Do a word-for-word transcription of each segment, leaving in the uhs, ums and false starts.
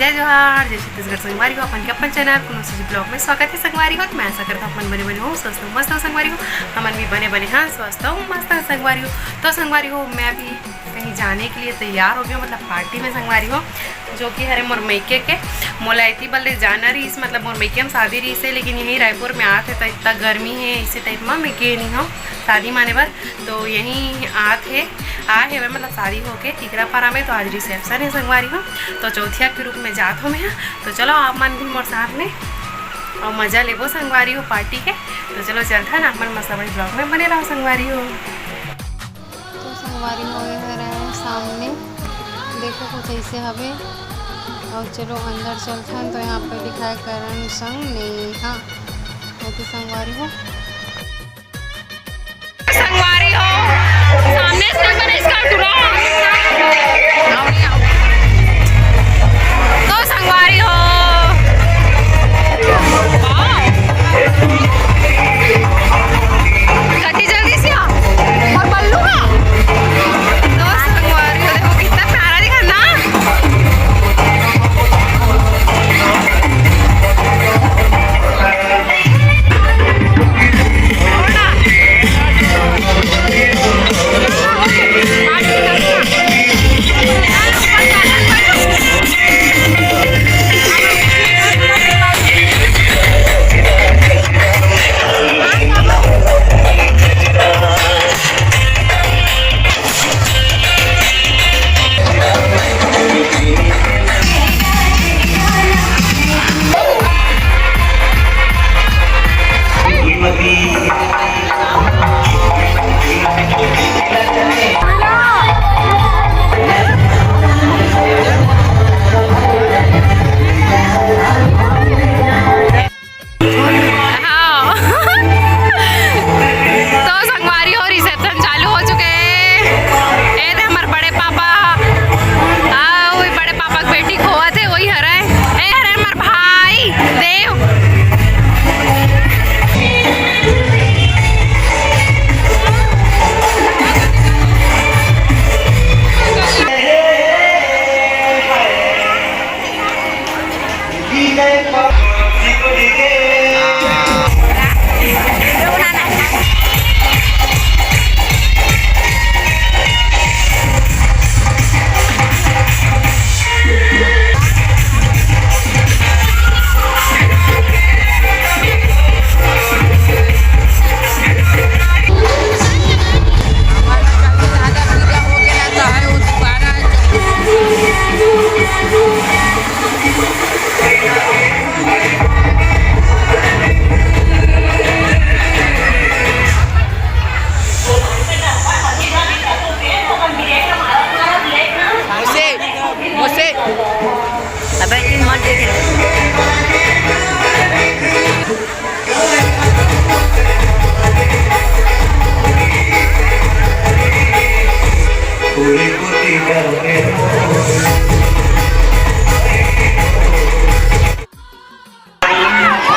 जय जोहार, जय छत्तीसगढ़ संगवारी हो, अपन के अपन चैनल कोनो सजी ब्लॉग में स्वागत है संगवारी हो। तो मैं आशा करता हूँ अपन बने बने हो, स्वस्थ हो, मस्त हो संगवारी हो। हमन भी बने बने हाँ, स्वस्थ हो, मस्त हो संगवारी हो। तो संगवारी हो, मैं अभी कहीं जाने के लिए तैयार हो गई हूँ, मतलब पार्टी में संगवारी हो, जो कि हरे मोर मइके के। मोला एती बर ले जाना रहिस, मतलब मोर मइके में शादी रहिस है, लेकिन यहीं रायपुर में आत है तो इतना गर्मी है, इसी टाइप में मैं गे नहीं हूँ शादी माने बर। तो यहीं आत है, आ है मतलब शादी होके टिकरापारा में, तो आज रिसेप्शन है संगवारी हो। तो चौथिया के रूप में जात हो मैं, तो चलो आप मन भी मोर साथ में और मजा लेबो संगवारी हो पार्टी के। तो चलो चलथन, आप मन मस्त बड़ी ब्लॉग में बने रहो संगवारी हो। तो संगवारी हो, ये हरे सामने देखो कुछ ऐसे हवे। और चलो अंदर चलथन, तो यहाँ पे लिखा है करण संग नेहा। ओके संगवारी हो, संगवारी हो, सामने से बने इसका टुरा। तो संगवारी हो, वाह। कति जल्दी से आ। और बल्लू का। तो संगवारी हो, देखो कितना प्यारा दिखा ना। हाँ। तो संगवारी हो, रिसेप्शन चालू हो चुके हैं। ए दे हमर बड़े पापा, आ, वही बड़े पापा के बेटी खोवत है, वही हरे। ए हरे हमर भाई देव। मोसे, मोसे। अबे तुम मत देखे।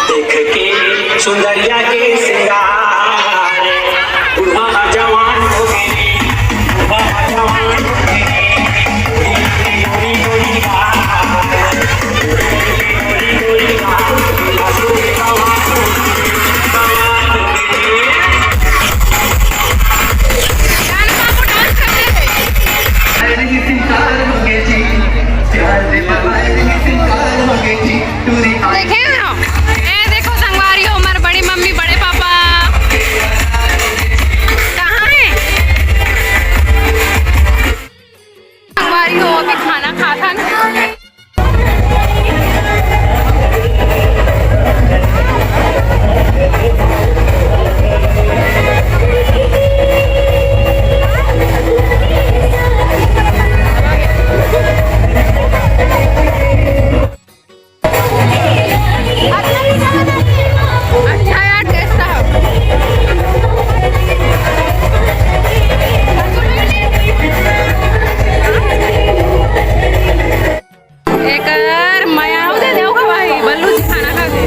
देख के सुंदरिया के सिंगार, बुढ़वा जवान हो गई, बुढ़वा जवान हो गई। देखे हो? ए, देखो संगवारी हो, हमारे बड़ी मम्मी, बड़े पापा कहाँ हैं? संगवारी हो, अभी खाना खाता ना। अच्छा यार, टेस्ट है। एकर मया हो दे देव का भाई, बल्लू जी खाना खा के।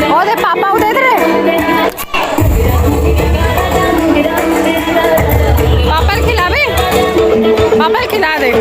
ओ दे पापा, ओ दे दे रे। पापा ल खिलाबे? पापा ल खिला दे।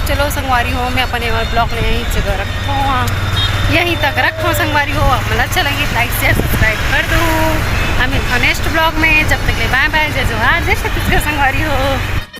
चलो संगवारी हो, मैं अपन ये वाला ब्लॉग ला यहीं जगह रखथों, यहीं तक रखथों संगवारी हो। आप मन अच्छा लगे, लाइक, शेयर, सब्सक्राइब कर दो। हम मिलथों नेक्स्ट ब्लॉग में, जब तक ले बाय बाय, जय जोहार, जय छत्तीसगढ़ संगवारी हो।